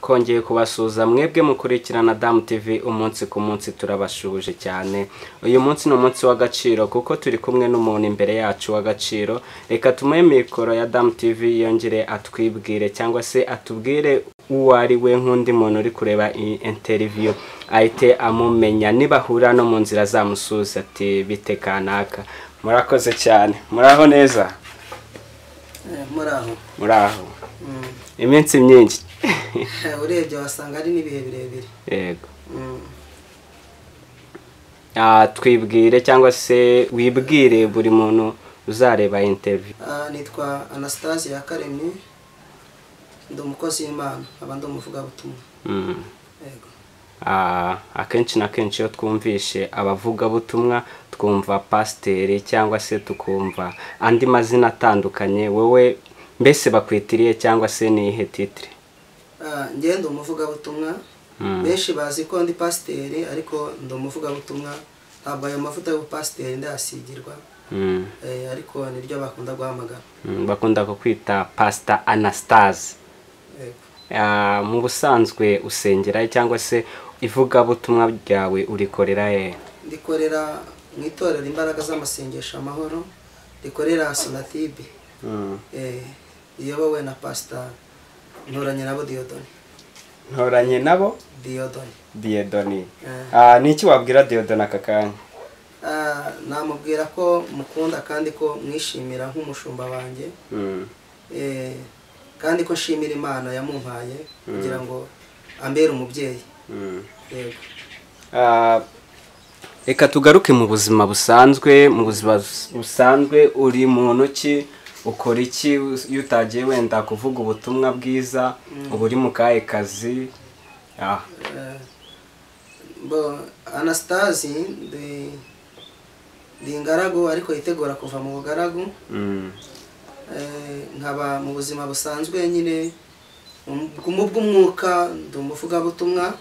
Twongeye kubasuhuza mwebwe mukurikirana Damu TV umunsi ku munsi, turabashuhuje cyane. Uyu munsi ni umunsi w'agaciro kuko turi kumwe n'umuntu imbere yacu w'agaciro. Reka tumuhe mikoro ya Damu TV yongere atwibwire cyangwa se atubwire uwo ari we, nk'undi muntu uri kureba iyi interview ahite amumenya, nibahura no mu nzira azamusuhuza ati bite kanaka. Murakoze cyane, muraho neza? Muraho. Muraho. Iminsi myinshi. Urebye wasanga ari n'ibihe birebire. Yego. Twibwire cyangwa se wibwire buri muntu uzareba interview. Nitwa Anastase Yakaremye, ndi umukozi w'Imana, nkaba ndi umuvugabutumwa. Yego. Akenshi na kenshi iyo twumvishe abavugabutumwa twumva pasiteri cyangwa se tukumva andi mazina atandukanye, wowe mbese bakwitiriye cyangwa se ni ihe titre? Njye ndi umuvugabutumwa. Benshi bazi ko ndi pasiteri, ariko ndi umuvugabutumwa. Ntabwo ayo mavuta y'ubupasiteri ndayasigirwa, ariko niryo bakunda guhamagara. Bakunda kukwita Pastor Anastase. Mu busanzwe usengera cyangwa se ivugabutumwa ryawe urikorera he? Ndikorera mu itorero Imbaraga z'Amasengesho Amahoro, rikorera Sonatibe, iyobowe na Pastor Ntoranye nabo Diodoni. Ntoranye nabo Diodoni. Diodoni. Ni iki wabwira Diodoni aka kanya? Namubwira ko mukunda kandi ko mwishimira nk'umushumba wanjye, kandi ko nshimira Imana yamumpaye kugira ngo ambere umubyeyi. Yego. Reka tugaruke mu buzima busanzwe. Mu buzima busanzwe uri muntu ki? Ukora iki iyo utagiye wenda kuvuga ubutumwa bwiza? Uba uri mu kahe kazi? Bo Anastase ndi ingaragu, ariko yitegura kuva mu bugaragu. Nkaba mu buzima busanzwe nyine mu bw'umwuka ndi umuvugabutumwa,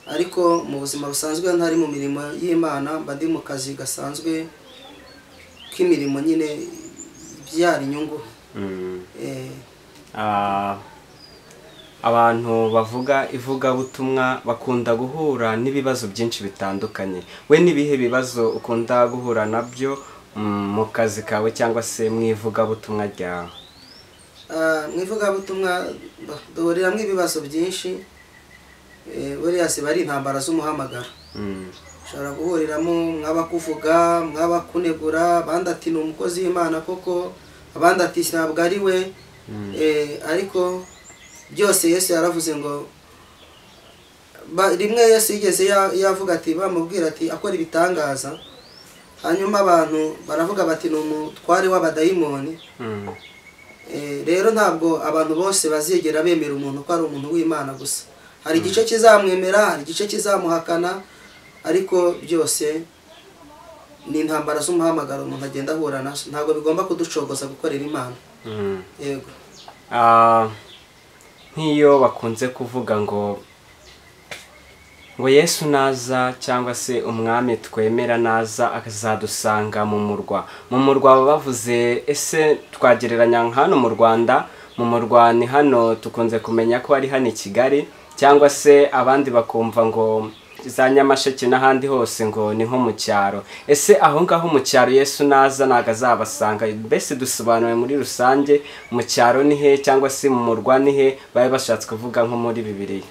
ariko mu buzima busanzwe ntari mu mirimo y'Imana, mba ndi mu kazi gasanzwe k'imirimo nyine ibyara inyungu. Abantu bavuga ivugabutumwa bakunda guhura n'ibibazo byinshi bitandukanye. We n'ibihe bibazo ukunda guhura nabyo mu kazi kawe cyangwa se mu ivugabutumwa ryawe? Mu ivugabutumwa duhuriramo ibibazo byinshi. Buriya siba ari intambara z'umuhamagaro. Ushobora guhuriramo mw'abakuvuga, mw'abakunegura, abandi ati ni umukozi w'Imana koko, abandi ati ntabwo ari we. Ariko byose Yesu yaravuze ngo rimwe Yesu yigeze yavuga ati, bamubwira ati akora ibitangaza, hanyuma abantu baravuga bati ni umutware w'abadayimoni. Rero ntabwo abantu bose bazigera bemera umuntu ko ari umuntu w'Imana gusa. Hari igice kizamwemera, hari igice kizamuhakana, ariko byose ni intambara z'umuhamagaro umuntu agenda ahura nazo. Ntabwo bigomba kuducogoza gukorera Imana. Yego. Nk'iyo bakunze kuvuga ngo Yesu naza cyangwa se umwami twemera naza akazadusanga mu murwa. Mu murwa bavuze, ese twagereranya hano mu Rwanda? Mu murwa ni hano tukunze kumenya ko ari hano i Kigali, cyangwa se abandi bakumva ngo za Nyamasheke n'ahandi hose ngo ni nko mu cyaro. Ese aho ngaho mu cyaro Yesu naza ntago azabasanga? Mbese dusobanuye muri rusange mu cyaro ni he cyangwa se mu murwa ni he bari bashatse kuvuga nko muri Bibiliya?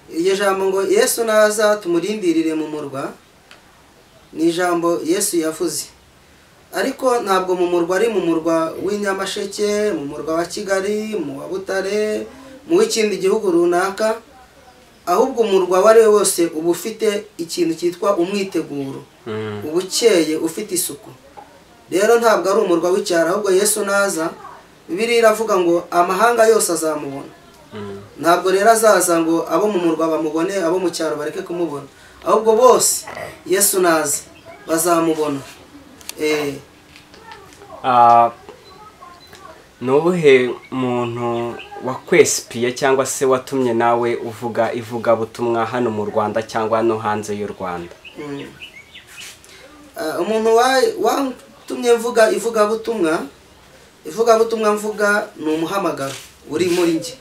Iryo jambo ngo Yesu naza tumurindirire mu murwa ni ijambo Yesu yavuze, ariko ntabwo mu murwa ari mu murwa w'Inyamasheke, mu murwa wa Kigali, mu wa Butare, mu w'ikindi gihugu runaka, ahubwo umurwa wari we wose uba ufite ikintu cyitwa umwiteguro, uba ukeye, ufite isuku. Rero ntabwo ari umurwa w'icyaro, ahubwo Yesu naza, Bibiliya iravuga ngo amahanga yose azamubona. Ntabwo rero azaza ngo abo mu murwa bamubone, abo mu cyaro bareke kumubona, ahubwo bose Yesu naza bazamubona. Ni ubuhe muntu wakwesipiye cyangwa se watumye nawe uvuga ivugabutumwa hano mu Rwanda cyangwa no hanze y'u Rwanda? Umuntu watumye mvuga ivugabutumwa, ivugabutumwa mvuga ni umuhamagaro uri muri njye.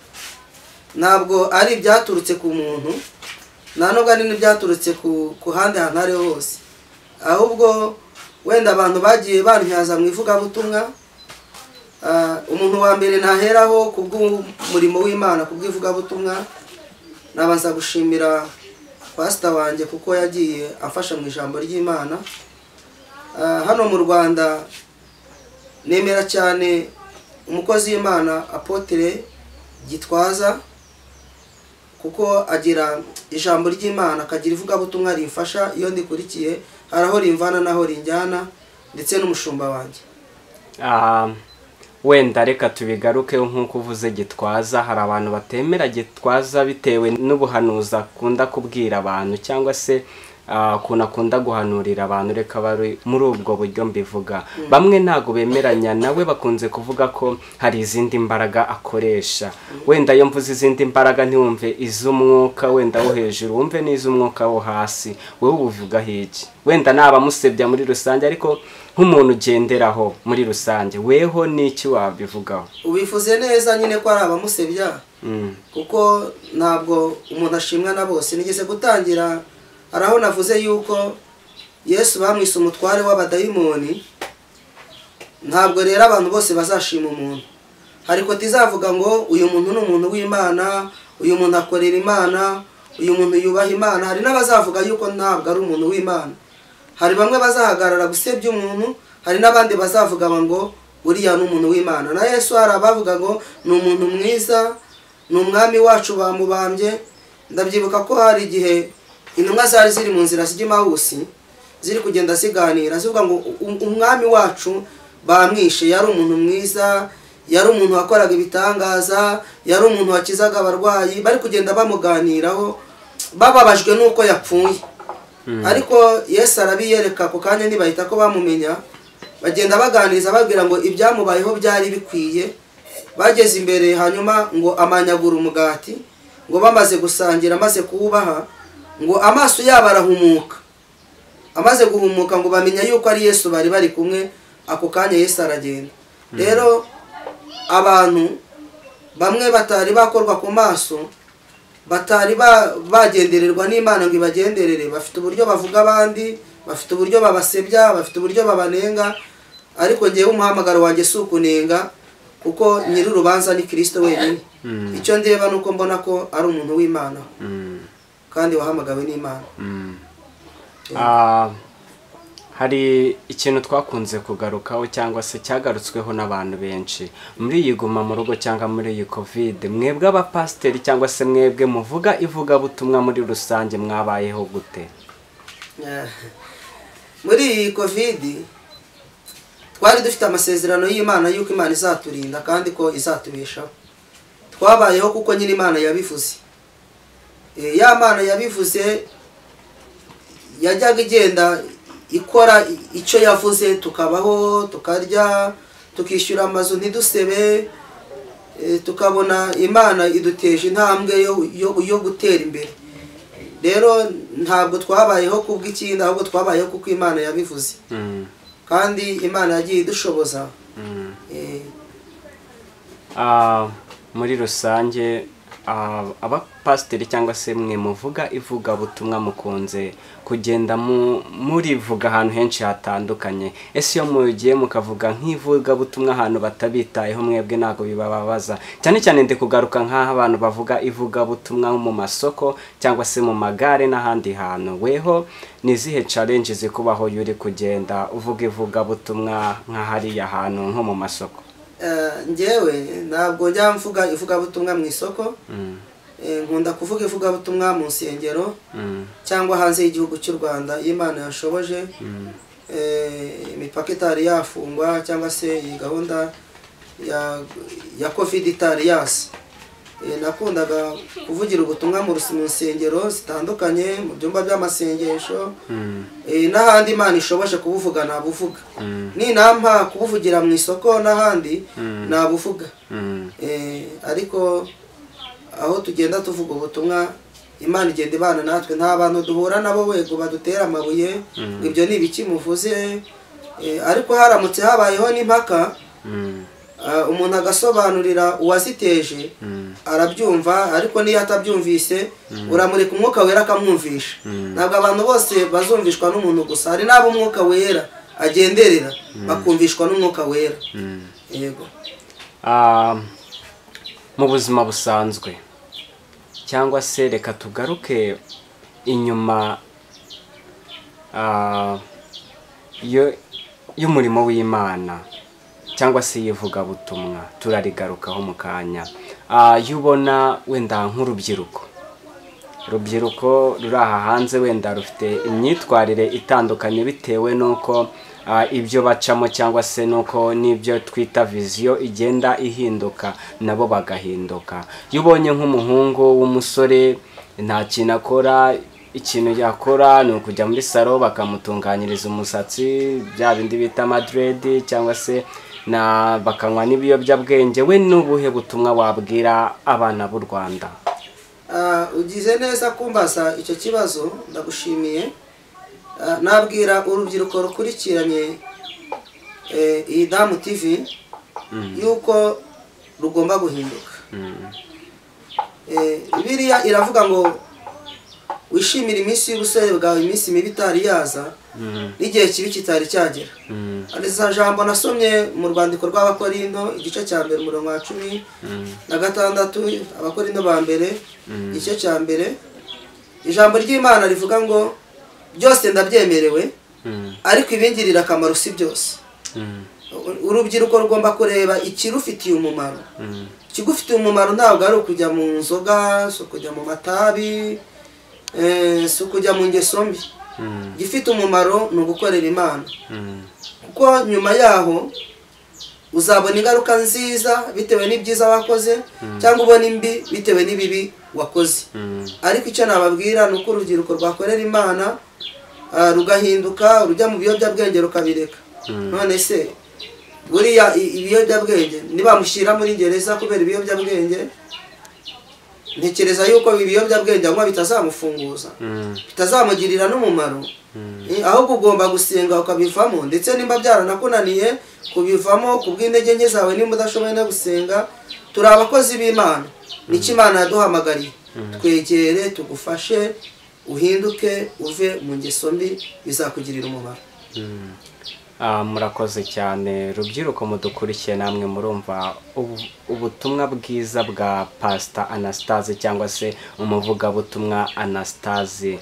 Ntabwo ari ibyaturutse ku muntu, nta nubwo ari n'ibyaturutse ku handi hantu ariho hose, ahubwo wenda abantu bagiye bantyaza mu ivugabutumwa. Umuntu wa mbere ntaheraho ku bw'umurimo w'Imana, ku bw'ivugabutumwa, nabanza gushimira pasita wanjye kuko yagiye amfasha mu ijambo ry'Imana. Hano mu Rwanda nemera cyane umukozi w'Imana Apotre Gitwaza, kuko agira ijambo ry'Imana, akagira ivugabutumwa rimfasha iyo ndikurikiye, hari aho rimvana n'aho rinjyana, ndetse n'umushumba wanjye. Wenda reka tubigaruke nk'uko uvuze Gitwaza. Hari abantu batemera Gitwaza bitewe n'ubuhanuzi akunda kubwira abantu, cyangwa se ukuntu akunda guhanurira abantu, reka bari muri ubwo buryo mbivuga. Bamwe ntago bemeranya nawe, bakunze kuvuga ko hari izindi mbaraga akoresha. Wenda iyo mvuze izindi mbaraga ntiwumve iz'umwuka wenda wo hejuru, wumve n'iz'umwuka wo hasi. Wowe ubuvuga iki? Wenda nabamusebya muri rusange, ariko nk'umuntu ugenderaho muri rusange, weho n'iki wabivugaho? Ubivuze neza nyine ko ari abamusebya, kuko ntabwo umuntu ashimwa na bose. Nigeze gutangira hari aho navuze yuko Yesu bamwise umutware w'abadayimoni. Ntabwo rero abantu bose bazashima umuntu. Hari koti izavuga ngo uyu muntu ni umuntu w'Imana, uyu muntu akorera Imana, uyu muntu yubaha Imana. Hari n'abazavuga yuko ntabwo ari umuntu w'Imana. Hari bamwe bazahagarara gusebya umuntu, hari n'abandi bazavuga ngo uriya ni umuntu w'Imana. Na Yesu hari abavuga ngo ni umuntu mwiza, ni umwami wacu bamubambye. Ndabyibuka ko hari igihe intumwa zari ziri mu nzira zijya Emawusi, ziri kugenda ziganira zivuga ngo umwami wacu bamwishe, yari umuntu mwiza, yari umuntu wakoraga ibitangaza, yari umuntu wakizaga abarwayi. Bari kugenda bamuganiraho bababajwe nuko yapfuye. Ariko Yesu arabiyereka ako kanya, ntibahita ko bamumenya. Bagenda baganiriza babwira ngo ibyamubayeho byari bikwiye. Bageze imbere hanyuma ngo amanyagura umugati, ngo bamaze gusangira, amaze kuwubaha, ngo amaso yabo arahumuka. Amaze guhumuka ngo bamenya yuko ari Yesu bari bari kumwe. Ako kanya Yesu aragenda. Rero abantu bamwe batari bakorwa ku maso, batari bagendererwa n'Imana ngo ibagenderere, bafite uburyo bavuga abandi, bafite uburyo babasebya, bafite uburyo babanenga. Ariko ngewe umuhamagaro wanjye si ukunenga, kuko nyiri urubanza ni Kristo wenyine. Icyo ndeba nuko mbona ko ari umuntu w'Imana kandi wahamagawe n'Imana. Hari ikintu twakunze kugarukaho cyangwa se cyagarutsweho n'abantu benshi muri iyi guma mu rugo cyangwa muri iyi Covid. Mwebwe abapasiteri cyangwa se mwebwe muvuga ivugabutumwa muri rusange, mwabayeho gute muri iyi Covid? Twari dufite amasezerano y'Imana yuko Imana izaturinda kandi ko izatubeshaho. Twabayeho kuko nyine Imana yabivuze. Ya Mana yabivuze yajyaga igenda ikora icyo yavuze, tukabaho, tukarya, tukishyura amazu ntidusebe, tukabona Imana iduteje intambwe yo gutera imbere. Rero ntabwo twabayeho kubw'ikindi, ahubwo twabayeho kuko Imana yabivuze. Kandi Imana yagiye idushoboza. Muri rusange abapasiteri cyangwa se mwe muvuga ivugabutumwa mukunze kugenda murivuga ahantu henshi hatandukanye. Ese iyo mugiye mukavuga nk'ivugabutumwa ahantu batabitayeho mwebwe ntago bibababaza? Cyane cyane ndi kugaruka nk'aho abantu bavuga ivugabutumwa mu masoko cyangwa se mu magare n'ahandi hantu. Weho ni izihe challenge zikubaho iyo uri kugenda uvuga ivugabutumwa nka hariya hantu nko mu masoko? Njyewe ntabwo njya mvuga ivugabutumwa mu isoko. Nkunda kuvuga ivugabutumwa mu nsengero cyangwa hanze y'igihugu cy'u Rwanda iyo Imana yashoboje, imipaka itari yafungwa cyangwa se iyi gahunda ya Covid itari yasa. Nakundaga kuvugira ubutumwa mu nsengero zitandukanye, mu byumba by'amasengesho, n'ahandi Imana ishoboje kubuvuga nabuvuga. Ninampa kubuvugira mu isoko n'ahandi nabuvuga. Ariko aho tugenda tuvuga ubutumwa, Imana igenda ibana natwe. Nta bantu duhura nabo wego badutera amabuye ngo ibyo ni ibiki muvuze, ariko haramutse habayeho n'impaka, Umuntu agasobanurira uwaziteje arabyumva, ariko niyo atabyumvise uramureka umwuka wera akamwumvisha. Ntabwo abantu bose bazumvishwa n'umuntu gusa, hari n'abo umwuka wera agenderera bakumvishwa n'umwuka wera. Yego. Mu buzima busanzwe cyangwa se reka tugaruke inyuma y'umurimo w'Imana cyangwa se yivugabutumwa, turarigarukaho mu kanya. Iyo ubona wenda nk'urubyiruko, urubyiruko ruri aha hanze wenda rufite imyitwarire itandukanye bitewe n'uko ibyo bacamo cyangwa se nuko n'ibyo twita viziyo igenda ihinduka nabo bagahinduka. Iyo ubonye nk'umuhungu w'umusore nta kintu akora, ikintu yakora ni ukujya muri salo bakamutunganyiriza umusatsi, bya bindi bita madredi, cyangwa se na bakanywa n'ibiyobyabwenge, we n'ubuhe butumwa wabwira abana b'u Rwanda? Ugize neza kumbaza icyo kibazo, ndagushimiye. Nabwira urubyiruko rukurikiranye iyi Damu TV yuko rugomba guhinduka. Bibiliya iravuga ngo wishimire iminsi y'ubusore bwawe, iminsi mibi itari yaza n'igihe kibi kitari cyagera. Ariza jambo nasomye mu rwandiko rw'Abakorinto igice cya mbere umurongo wa 16, Abakorinto ba mbere igice cya mbere, ijambo ry'Imana rivuga ngo byose ndabyemerewe ariko ibingirira akamaro si byose. Urubyiruko rugomba kureba ikirufitiye umumaro. Ikigufitiye umumaro ntabwo ari ukujya mu nzoga, si ukujya mu matabi, si ukujya mu ngeso mbi. Igifite umumaro ni ugukorera Imana, kuko nyuma yaho uzabona ingaruka nziza bitewe n'ibyiza wakoze, cyangwa ubona imbi bitewe n'ibibi wakoze. Ariko icyo nababwira ni uko urubyiruko rwakorera Imana rugahinduka, rujya mu biyobyabwenge rukabireka. None se buriya ibiyobyabwenge nibamushyira muri gereza kubera ibiyobyabwenge, ntekereza yuko ibiyobyabwenge anywa bitazamufunguza, bitazamugirira n'umumaro. Ahubwo ugomba gusenga ukabivamo, ndetse nimba byaranakunaniye kubivamo kubw'intege nke zawe, nimba udashoboye no gusenga, turi abakozi b'Imana, nicyo Imana yaduhamagariye. Twegere tugufashe uhinduke uve mu ngeso mbi, bizakugirira umumaro. Murakoze cyane rubyiruko mudukurikiye, namwe murumva ubutumwa bwiza bwa Pastor Anastase cyangwa se umuvugabutumwa Anastase.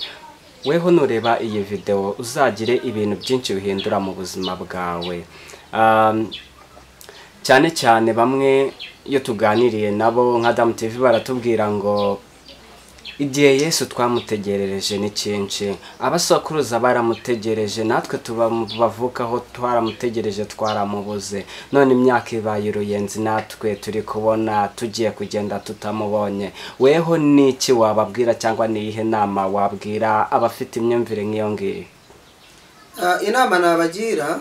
Weho nureba iyi video uzagire ibintu byinshi bihindura mu buzima bwawe. Cyane cyane bamwe iyo tuganiriye nabo nka Damu TV baratubwira ngo igihe Yesu twamutegerereje ni cyinshi, abasokuruza baramutegereje, natwe tubavukaho twaramutegereje twaramubuze, none imyaka ibaye uruyenzi natwe turi kubona tugiye kugenda tutamubonye. Weho niki wababwira cyangwa niyihe nama wabwira abafite imyumvire nk'iyo ngiyo? Inama nabagira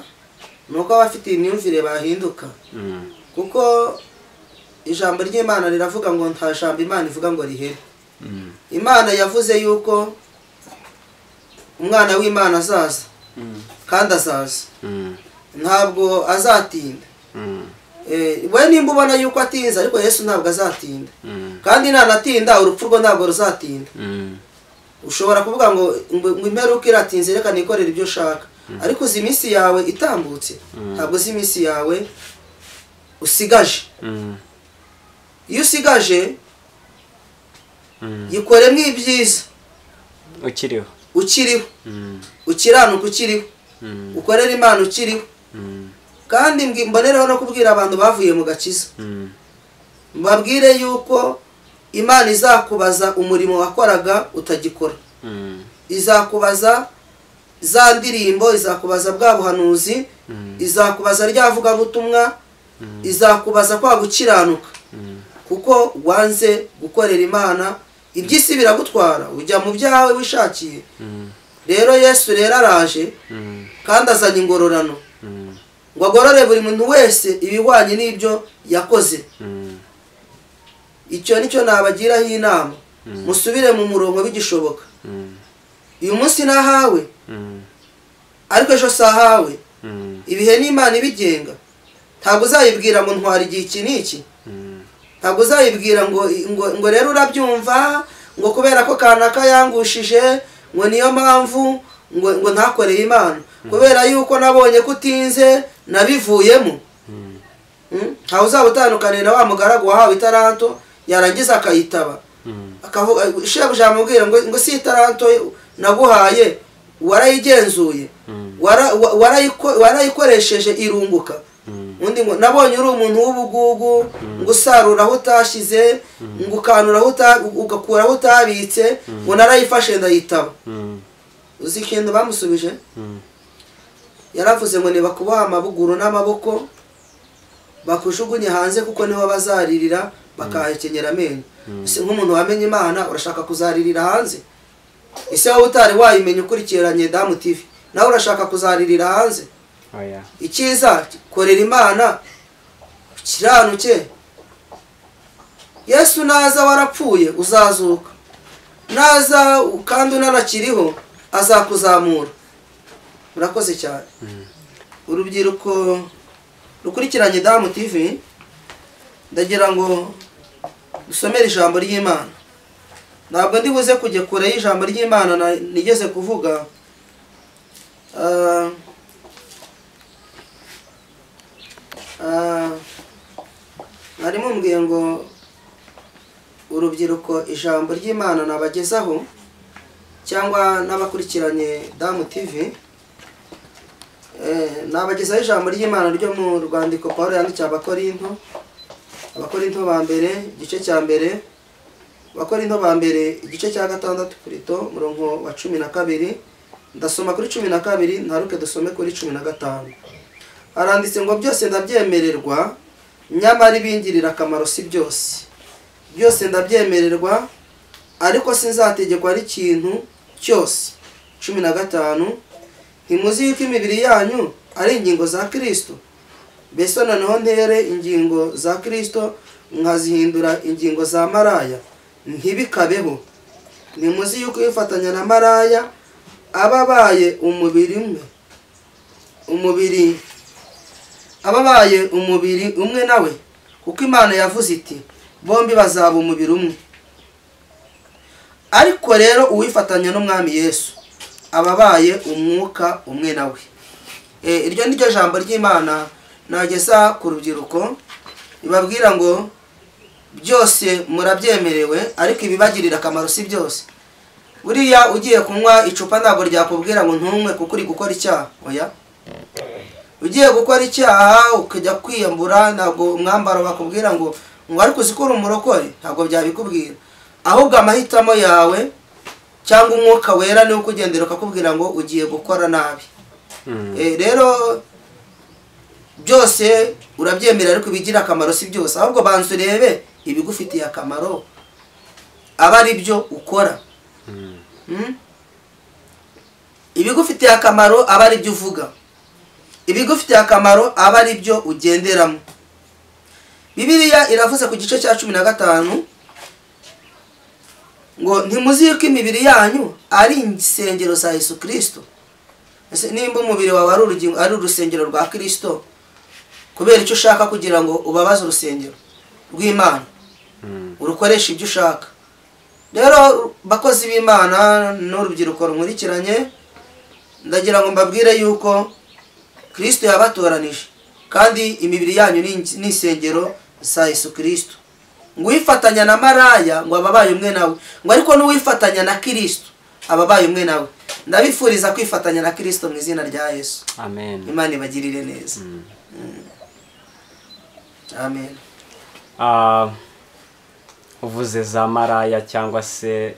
ni uko abafite imyumvire bahinduka, kuko ijambo ry'Imana riravuga ngo nta jambo Imana ivuga ngo rihere. Imana yavuze yuko umwana w'Imana azaza, kandi azaza, ntabwo azatinda. We nimba ubona yuko atinze, ariko Yesu ntabwo azatinda, kandi nanatinda urupfu rwo ntabwo ruzatinda. Ushobora kuvuga ngo imperuka iratinze reka nikorere ibyo ushaka, ariko uzi iminsi yawe itambutse, ntabwo uzi iminsi yawe usigaje. Iyo usigaje yikoremo ibyiza ukiriho, ukiriho, ukiranuka ukiriho, ukorera Imana ukiriho. Kandi mbonereho no kubwira abantu bavuye mu gakiza, mbabwire yuko Imana izakubaza umurimo wakoraga utagikora, izakubaza za ndirimbo, izakubaza bwa buhanuzi, izakubaza rya vugabutumwa, izakubaza kwa gukiranuka, kuko wanze gukorera Imana. Iby'isi biragutwara, ujya mu byawe wishakiye. Rero Yesu rero araje, kandi azanye ingororano, ngo agorore buri muntu wese ibihwanye n'ibyo yakoze. Icyo nicyo nabagiraho inama, musubire mu murongo bigishoboka. Uyu munsi nahawe, ariko ejo sahawe. Ibihe n'Imana ibigenga. Ntabwo uzayibwira ngo ntwara igihe iki n'iki. Ntabwo uzayibwira ngo rero urabyumva ngo kubera ko kanaka yangushije ngo niyo mpamvu ngo ntakoreye Imana, kubera yuko nabonye ko utinze nabivuyemo. Ntawe uzaba utandukaniye na wa mugaragu wahawe itaranto yarangiza akayitaba, akavuga shebuja amubwira ngo si itaranto naguhaye warayigenzuye, warayikoresheje irunguka. Undi ngo nabonye uri umuntu w'ubugugu, ngo usarura aho utashyize, ngo ukanura aho ugakura aho utabitse, ngo narayifashe ndayitaba. Uzi ikintu bamusubije? Yaravuze ngo nibakuboha amabuguru n'amaboko bakujugunye hanze, kuko niho bazaririra bakahekenyera amenyo. Ese nk'umuntu wamenye Imana urashaka kuzaririra hanze? Ese wowe utari wayimenya ukurikiranye Damu TV, nawe urashaka kuzaririra hanze? Icyiza korera Imana ukiranuke. Yesu naza warapfuye uzazuka, naza kandi unanakiriho azakuzamura. Murakoze cyane. Urubyiruko rukurikiranye Damu TV, ndagira ngo dusomere ijambo ry'Imana. Ntabwo ndi buze kujya kure y'ijambo ry'Imana nigeze kuvuga. Mwari mumbwiye ngo urubyiruko ijambo ry'Imana nabagezaho, cyangwa n'abakurikiranye Damu TV, nabagezaho ijambo ry'Imana ryo mu rwandiko Pawulo yandikiye Abakorinto, Abakorinto ba mbere igice cya mbere, Abakorinto ba mbere igice cya 6 kurito umurongo wa 12. Ndasoma kuri 12 ntaruke dusome kuri 15. Haranditse ngo byose ndabyemererwa, nyamara ibingirira akamaro si byose. Byose ndabyemererwa, ariko sinzategekwa ari ikintu cyose. 15 ntimuzi yuko imibiri yanyu ari ingingo za Kristo? Mbese noneho ntere ingingo za Kristo nkazihindura ingingo za maraya? Ntibikabeho. Ntimuzi yuko wifatanya na maraya ababaye umubiri umwe, umubiri ababaye umubiri umwe nawe? Kuko Imana yavuze iti bombi bazaba umubiri umwe. Ariko rero uwifatanya n'Umwami Yesu ababaye umwuka umwe nawe. Iryo ni ryo jambo ry'Imana nageza ku rubyiruko, ibabwira ngo byose murabyemerewe, ariko ibibagirira akamaro si byose. Buriya ugiye kunywa icupa ntabwo ryakubwira ngo ntunywe kuko uri gukora icyaha. Oya, ugiye gukora icyaha ukajya kwiyambura, ntabwo umwambaro bakubwira ngo ariko uzikora umurokore, ntabwo byabikubwira. Ahubwo amahitamo yawe cyangwa umwuka wera niwo ukugendera ukakubwira ngo ugiye gukora nabi. Rero byose urabyemera, ariko ibigira akamaro si byose. Ahubwo banza urebe ibigufitiye akamaro aba ari byo ukora. Ibigufitiye akamaro aba ari byo uvuga, ibigufitiye akamaro aba ari byo ugenderamo. Bibiliya iravuze ku gice cya 15 ngo ntimuzi yuko imibiri yanyu ari insengero za Yesu Kristo? Ese nimba umubiri wawe ari urugingo, ari urusengero rwa Kristo, kubera icyo ushaka kugira ngo ubabaze urusengero rw'Imana, urukoresha ibyo ushaka. Rero bakozi b'Imana n'urubyiruko runkurikiranye, ndagira ngo mbabwire yuko Kristo yabatoranije, kandi imibiri yanyu ni insengero za Yesu Kristo. Ngo uwifatanya na maraya ngo ababaye umwe nawe, ngo ariko n'uwifatanya na Kristo ababaye umwe nawe. Ndabifuriza kwifatanya na Kristo mu izina rya Yesu. Amen. Imana ibagirire neza. Amen. Uvuze za maraya cyangwa se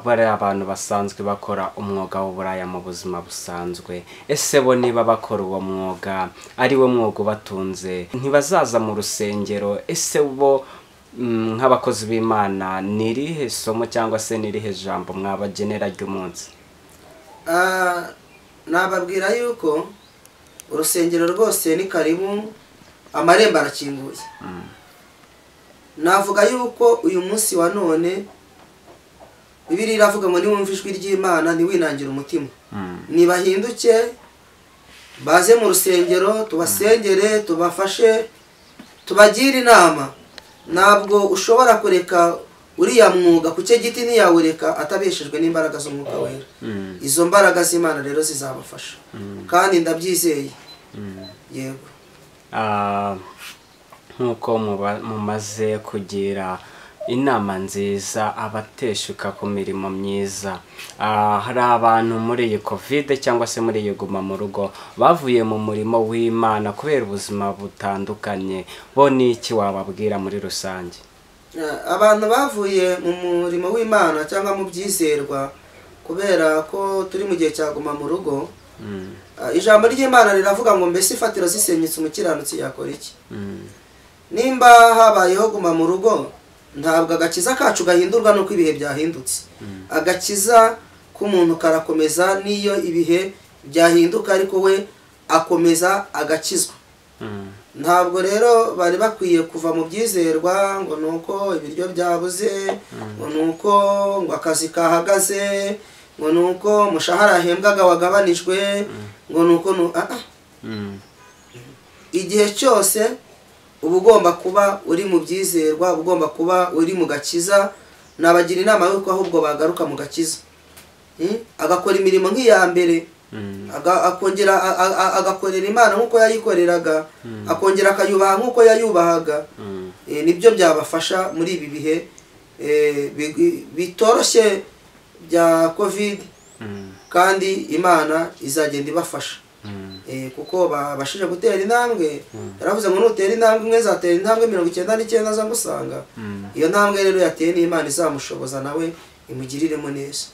bari abantu basanzwe bakora umwuga w'uburaya mu buzima busanzwe, ese bo niba bakora uwo mwuga ari wo mwuga ubatunze, ntibazaza mu rusengero? Ese bo nk'abakozi b'Imana ni irihe somo cyangwa se ni irihe jambo mwabagenera ry'umunsi? Nababwira yuko urusengero rwose ni karibu, amarembo arakinguye. Navuga yuko uyu munsi wa none Bibiliya iravuga ngo niwumva ijwi ry'Imana ntiwinangire umutima. Nibahinduke Baze mu rusengero tubasengere, tubafashe, tubagire inama. Ntabwo ushobora kureka uriya mwuga ku cye giti, ntiyawureka atabeshejwe n'imbaraga z'umwuka wera. Izo mbaraga z'Imana rero zizabafasha, kandi ndabyizeye. Yego. Nk'uko mumaze kugira inama nziza abateshuka ku mirimo myiza, hari abantu muri iyi Covid cyangwa se muri iyi guma mu rugo bavuye mu murimo w'Imana kubera ubuzima butandukanye, bo ni iki wababwira muri rusange? Abantu bavuye mu murimo w'Imana cyangwa mu byizerwa kubera ko turi mu gihe cya guma mu rugo, ijambo ry'Imana riravuga ngo mbese ifatiro zisenyutse umukiranutsi yakora iki? Nimba habayeho guma mu rugo, ntabwo agakiza kacu gahindurwa nuko ibihe byahindutse. Agakiza k'umuntu karakomeza n'iyo ibihe byahinduka, ariko we akomeza agakizwa. Ntabwo rero bari bakwiye kuva mu byizerwa ngo nuko ibiryo byabuze, ngo nuko ngo akazi kahagaze, ngo nuko umushahara ahembwaga wagabanijwe, ngo nuko igihe cyose uba ugomba kuba uri mu byizerwa, uba ugomba kuba uri mu gakiza. Nabagira inama y'uko ahubwo bagaruka mu gakiza, agakora imirimo nk'iya mbere, akongera agakorera Imana nk'uko yayikoreraga, akongera akayubaha nk'uko yayubahaga. Nibyo byabafasha muri ibi bihe bitoroshye bya Covid, kandi Imana izagenda ibafasha. Kuko babashije gutera intambwe. Yaravuze ngo nutera intambwe imwe zatera intambwe 99 aza gusanga. Iyo ntambwe rero yateye n'Imana izamushoboza nawe imugiriremo neza.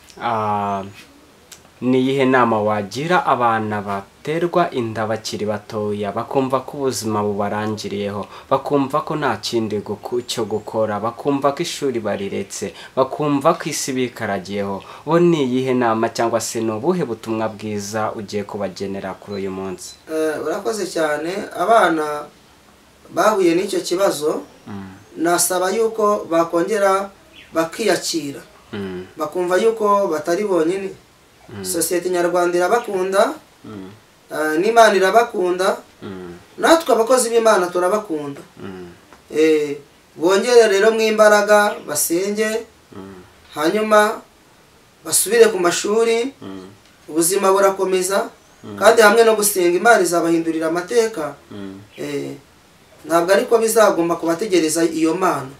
Ni iyihe nama wagira abana baterwa inda bakiri batoya, bakumva ko ubuzima bubarangiriyeho, bakumva ko nta kindi cyo gukora, bakumva ko ishuri bariretse, bakumva ko isi bikaragiyeho? Bo ni iyihe nama cyangwa se ni ubuhe butumwa bwiza ugiye kubagenera kuri uyu munsi? Urakoze cyane. Abana bahuye n'icyo kibazo, nasaba yuko bakongera bakiyakira, bakumva yuko batari bonyine. Sosiyete nyarwanda irabakunda, n'Imana irabakunda, natwe abakozi b'Imana turabakunda. Bongere rero mu imbaraga, basenge, hanyuma basubire ku mashuri, ubuzima burakomeza, kandi hamwe no gusenga Imana izabahindurira amateka. Ntabwo ariko bizagomba kubategereza iyo Mana.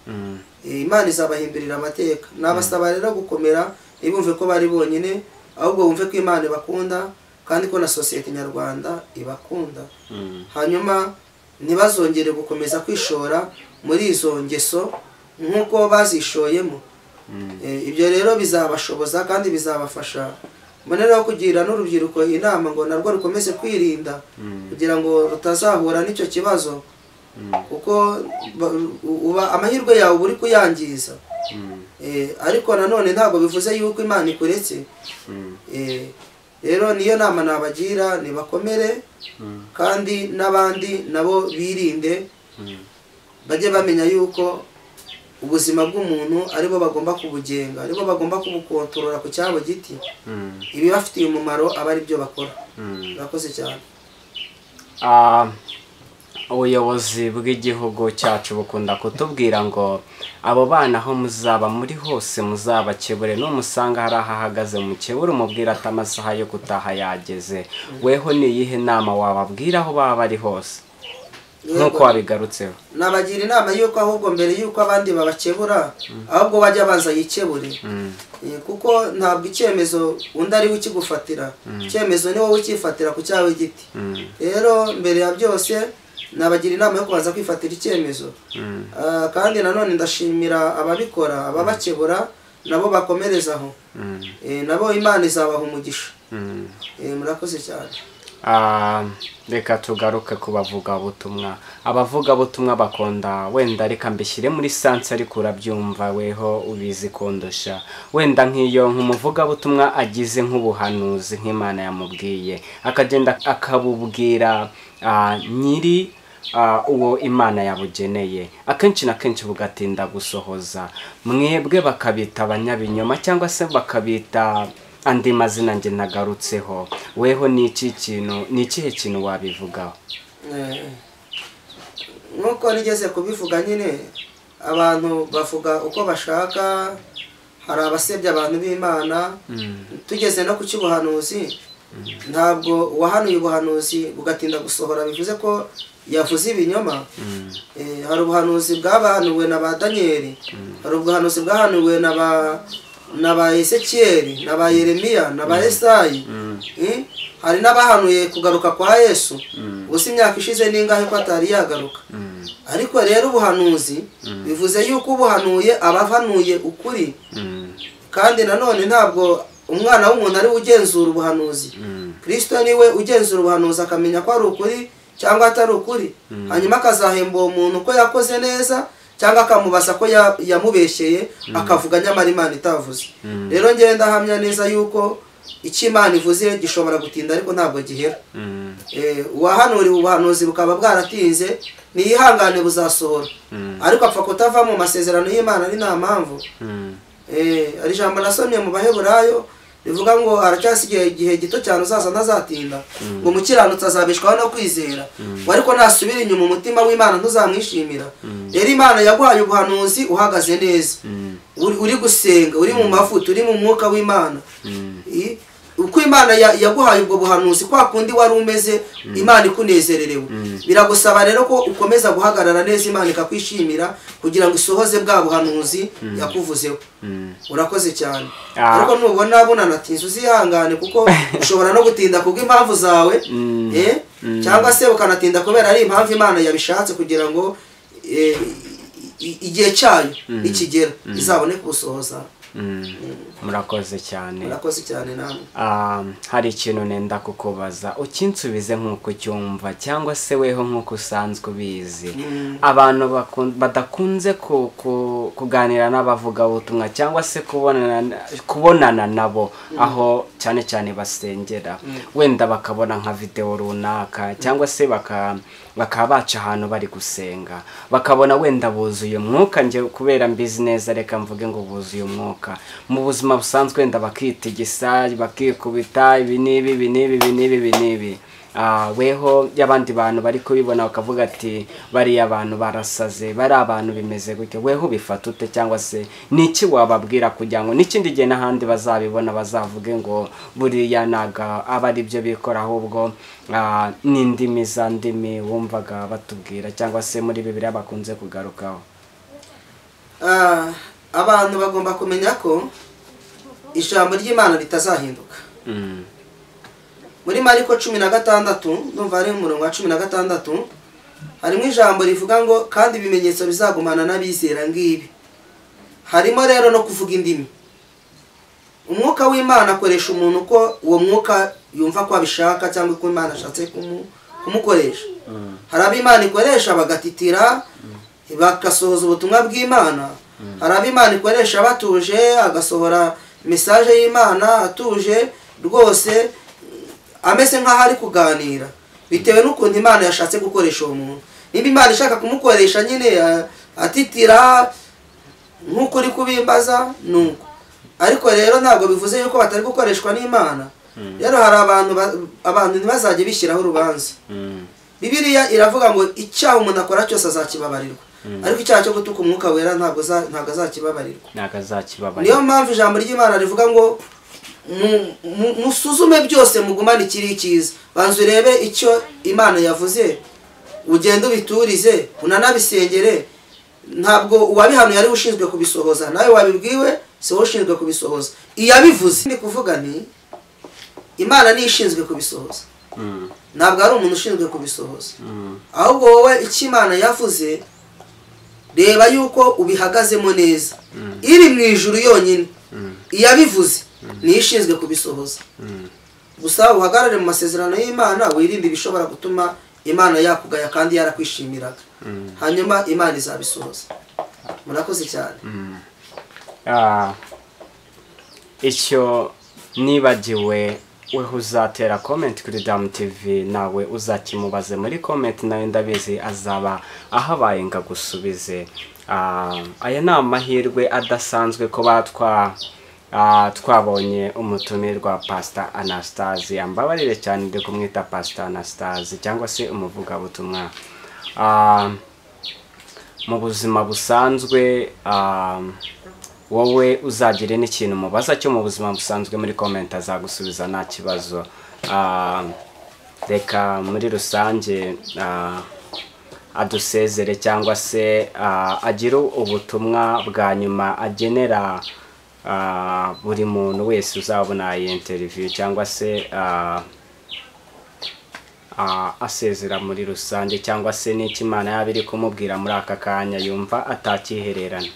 Imana izabahindurira amateka. Nabasaba rero gukomera, ntibumve ko bari bonyine, ahubwo bumve ko Imana ibakunda, kandi ko na sosiyete nyarwanda ibakunda. Hanyuma ntibazongere gukomeza kwishora muri izo ngeso nk'uko bazishoyemo. Ibyo rero bizabashoboza kandi bizabafasha. Mboneraho kugira n'urubyiruko inama ngo narwo rukomeze kwirinda kugira ngo rutazahura n'icyo kibazo, kuko uba amahirwe yawe uri kuyangiza. Ariko nanone ntabwo bivuze yuko Imana ikuretse. Rero niyo nama nabagira, nibakomere, kandi n'abandi nabo birinde, bajye bamenya yuko ubuzima bw'umuntu aribo bagomba kubugenga, aribo bagomba kubukontorora ku cyabo giti. Ibibafitiye umumaro aba ari byo bakora. Urakoze cyane. Ubuyobozi bw'igihugu cyacu bukunda kutubwira ngo abo bana aho muzaba muri hose muzabakebure, n'umusanga hari ahahagaze mukebure, umubwira ati amasaha yo gutaha yageze. Weho ni iyihe nama wababwira aho baba bari hose nk'uko wabigarutseho? Nabagira inama y'uko ahubwo mbere y'uko abandi babakebura, ahubwo bajya banza yikebure, kuko ntabwo icyemezo undi ari we ukigufatira, icyemezo ni wowe ukifatira ku cyawe giti. Rero mbere ya byose nabagira inama yo kubanza kwifatira icyemezo. Kandi nanone ndashimira ababikora, ababakebura nabo bakomerezaho, nabo Imana izabaha umugisha. Murakoze cyane. Reka tugaruke ku bavugabutumwa. Abavugabutumwa bakunda wenda, reka mbishyire muri sansi ariko urabyumva weho ubizi kundusha, wenda nk'iyo nk'umuvugabutumwa agize nk'ubuhanuzi nk'Imana yamubwiye, akagenda akabubwira nyiri uwo Imana yabugeneye, akenshi na kenshi bugatinda gusohoza, mwebwe bakabita abanyabinyoma cyangwa se bakabita andi mazina njye nagarutseho. Weho ni iki kintu, ni ikihe kintu wabivugaho? Nk'uko nigeze kubivuga nyine, abantu bavuga uko bashaka, hari abasebya abantu b'Imana. Tugeze no ku cy'ubuhanuzi, ntabwo uwahanuye ubuhanuzi bugatinda gusohora bivuze ko yavuze ibinyoma. Hari ubuhanuzi bwabahanuwe na ba Daniyeli, hari ubuhanuzi bwahanuwe na ba Ezekieli, na ba Yeremiya, na ba Esayi. Hari n'abahanuye kugaruka kwa Yesu, gusa imyaka ishize n'ingahe ko atari yagaruka. Ariko rero ubuhanuzi bivuze yuko ubuhanuye abahanuye ukuri, kandi nanone ntabwo umwana w'umuntu ari ugenzura ubuhanuzi. Kristo niwe ugenzura ubuhanuzi, akamenya ko ari ukuri cyangwa atari ukuri, hanyuma akazahemba uwo muntu ko yakoze neza cyangwa akamubaza ko yamubeshyeye akavuga nyamara Imana itavuze. Rero ngenda hamya neza yuko icyo Imana ivuze gishobora gutinda ariko ntabwo gihera. Uwahanuriwe ubuhanuzi bukaba bwaratinze, niyihangane buzasohora, ariko apfa kutava mu masezerano y'Imana ari nta mpamvu. Ari ijambo nasomye mu Baheburayo rivuga ngo aracyasigaye igihe gito cyane uzaza ntazatinda, ngo umukiranutsi azabeshwaho no kwizera, ngo ariko nasubira inyuma umutima w'Imana ntuzamwishimira. Rero Imana yaguhaye ubuhanuzi uhagaze neza, uri gusenga, uri mu mavuta, uri mu mwuka w'Imana. Uko Imana yaguhaye ubwo buhanuzi kwa kundi wari umeze, Imana ikunezererewe. Biragusaba rero ko ukomeza guhagarara neza, Imana ikakwishimira kugira ngo isohoze bwa buhanuzi yakuvuzeho. Urakoze cyane. Ariko nubona bunanatinze uzihangane, kuko ushobora no gutinda kubw'impamvu zawe, cyangwa se ukanatinda kubera ari impamvu Imana yabishatse kugira ngo igihe cyayo nikigera izabone kusohoza. Murakoze cyane. Murakoze cyane namwe. Hari ikintu nenda kukubaza, ukinsubize nk'uko cyumva cyangwa se weho nk'uko usanzwe ubizi. Abantu badakunze kuganira n'abavugabutumwa cyangwa se kubonana nabo aho cyane cyane basengera, wenda bakabona nka video runaka cyangwa se bakaba baca ahantu bari gusenga, bakabona wenda buzuye umwuka. Nje kubera mbizi neza reka mvuge ngo buzuye umwuka. Mu buzima busanzwe wenda bakitigisa, bakikubita ibi n'ibi ibi n'ibi ibi n'ibi ibi n'ibi. Weho y'abandi bantu bari kubibona bakavuga ati bariya abantu barasaze, bari abantu bimeze gutyo, weho bifata ute cyangwa se niki wababwira kugira ngo n'ikindi gihe n'ahandi bazabibona bazavuge ngo buriya naga aba ari byo bikora, ahubwo n'indimi za ndimi wumvaga batubwira cyangwa se muri Bibiliya bakunze kugarukaho? Abantu bagomba kumenya ko ijambo ry'Imana ritazahinduka. Muri Mariko 16, ndumva ari umurongo wa 16, harimo ijambo rivuga ngo kandi ibimenyetso bizagumana n'abizera ngibi. Harimo rero no kuvuga indimi. Umwuka w'Imana akoresha umuntu ko uwo mwuka yumva ko abishaka cyangwa ko Imana ashatse kumukoresha. Hari abo Imana ikoresha bagatitira, bagasohoza ubutumwa bw'Imana. Hari abo Imana ikoresha batuje, agasohora message y'Imana atuje rwose, ameze nkaho ari kuganira, bitewe n'ukuntu Imana yashatse gukoresha uwo muntu. Nimba Imana ishaka kumukoresha nyine atitira nk'uko uri kubimbaza nuko. Ariko rero ntabwo bivuze yuko batari gukoreshwa n'Imana. Rero hari abantu ntibazajye bishyiraho urubanza. Bibiliya iravuga ngo icyaha umuntu akora cyose azakibabarirwa, ariko icyaha cyo gutuka umwuka wera ntabwo azakibabarirwa. Niyo mpamvu ijambo ry'Imana rivuga ngo musuzume byose mugumane ikiri icyiza. Banza urebe icyo Imana yavuze, ugende ubiturize, unanabisengere. Ntabwo uwabihanuye ari ushinzwe kubisohoza, nawe wabibwiwe si wowe ushinzwe kubisohoza. Iyabivuze ndi kuvuga ni Imana niyo ishinzwe kubisohoza, ntabwo ari umuntu ushinzwe kubisohoza. Ahubwo wowe icyo Imana yavuze reba yuko ubihagazemo neza. Iri mu ijuru yonyine iyabivuze niyo ishinzwe kubisohoza. Gusa uhagarare mu masezerano y'Imana, wirinde ibishobora gutuma Imana yakugaya kandi yarakwishimiraga, hanyuma Imana izabisohoza. Murakoze cyane. Icyo nibagiwe, weho uzatera comment kuri Damu TV, nawe uzakimubaze muri comment, nawe ndabizi azaba ahabaye ngagusubize. Aya ni amahirwe adasanzwe ko batwa Twabonye umutumirwa Pastor Anastase, ambabarire cyane ndi kumwita Pastor Anastase cyangwa se umuvugabutumwa. Mu buzima busanzwe, wowe uzagire n'ikintu mubaza cyo mu buzima busanzwe muri comment azagusubiza nta kibazo. Reka muri rusange adusezere cyangwa se agire ubutumwa bwa nyuma agenera buri muntu wese uzabona iyi interview cyangwa se asezera muri rusange, cyangwa se n'icyo Imana yaba iri kumubwira muri aka kanya yumva atakihererana.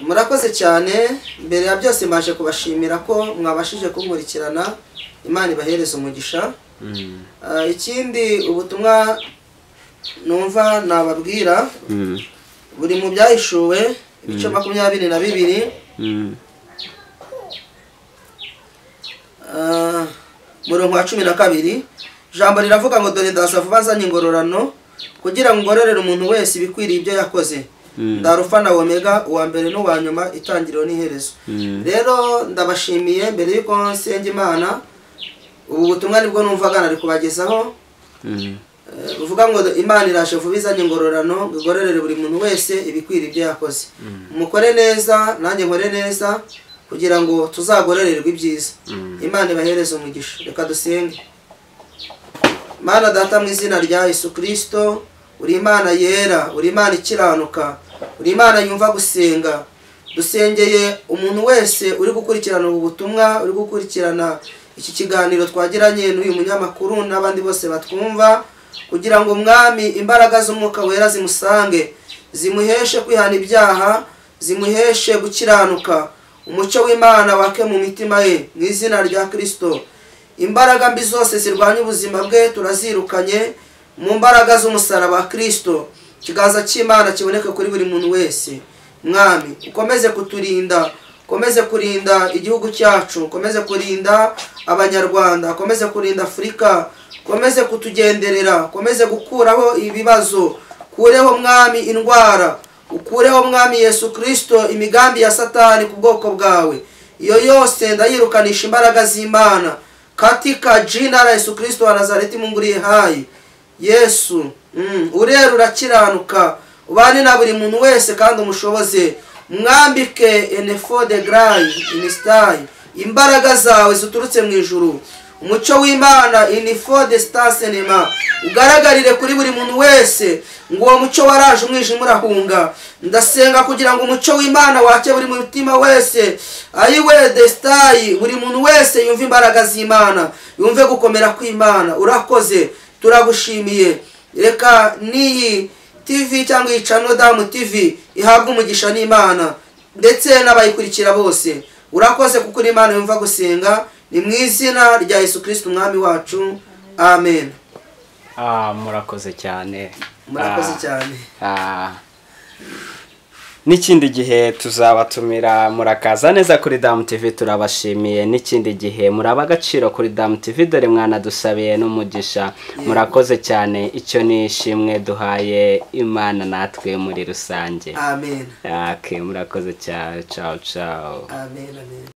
Murakoze cyane. Mbere ya byose mbashe kubashimira ko mwabashije kunkurikirana, Imana ibahereze umugisha. Ikindi ubutumwa numva nababwira buri mu byahishuwe ibice 22, murongo wa 12. Ijambo riravuga ngo dore ndaza vuba nzanye ingororano kugira ngo ngororere umuntu wese ibikwiriye ibyo yakoze. Ndarufa na Omega, uwa mbere n'uwa nyuma, itangiriro n'iherezo. Rero ndabashimiye. Mbere yuko nsenga Imana, ubu butumwa nibwo numvaga nari kubagezaho, buvuga ngo Imana irashe vuba izanye ingororano ngo igororere buri muntu wese ibikwiriye ibyo yakoze. Mukore neza nanjye nkore neza kugira ngo tuzagororerwe ibyiza. Imana ibahereze umugisha. Reka dusenge. Mana Data, mu izina rya Yesu Kristo, uri Imana yera, uri Imana ikiranuka, uri Imana yumva gusenga. Dusengeye umuntu wese uri gukurikirana ubu butumwa, uri gukurikirana iki kiganiro twagiranye n'uyu munyamakuru n'abandi bose batwumva, kugira ngo Mwami imbaraga z'Umwuka Wera zimusange, zimuheshe kwihana ibyaha, zimuheshe gukiranuka, umucyo w'Imana wake mu mitima ye, mu izina rya Kristo. Imbaraga mbi zose zirwanya ubuzima bwe turazirukanye mu mbaraga z'umusaraba wa Kristo. Ikiganza cy'Imana kiboneke kuri buri muntu wese. Mwami, ukomeze kuturinda, ukomeze kurinda igihugu cyacu, ukomeze kurinda Abanyarwanda, ukomeze kurinda Afurika, ukomeze kutugenderera, ukomeze gukuraho ibibazo, ukureho Mwami indwara, ukureho Mwami Yesu Kristo imigambi ya Satani ku bwoko bwawe. Iyo yose ndayirukanisha imbaraga z'Imana katika jina la Yesu Kristo wa Nazareti. Mungu uliye hai, Yesu, urera urakiranuka, ubane na buri muntu wese kandi umushoboze, mwambike enefo de gray inistai, imbaraga zawe ziturutse mu ijuru, umucyo w'Imana inifo de stasenema ugaragarire kuri buri muntu wese, ngo uwo mucyo waraje umwijima urahunga. Ndasenga kugira ngo umucyo w'Imana wake buri mutima wese, ayiwe destai, buri muntu wese yumve imbaraga z'Imana, yumve gukomera kw'Imana. Urakoze, turagushimiye. Reka n'iyi TV cyangwa iyi channel Damu TV ihabwe umugisha n'Imana ndetse n'abayikurikira bose. Urakoze kuko uri Imana yumva gusenga. Ni mu izina rya Yesu Kristo Umwami wacu, amen. Murakoze cyane. Murakoze cyane. N'ikindi gihe tuzabatumira, murakaza neza kuri Damu TV, turabashimiye. N'ikindi gihe muraba agaciro kuri Damu TV, dore mwanadusabiye n'umugisha. Murakoze cyane, icyo ni ishimwe duhaye Imana natwe muri rusange. Amen. Okay, murakoze cyane. Ciao ciao. Amen, amen.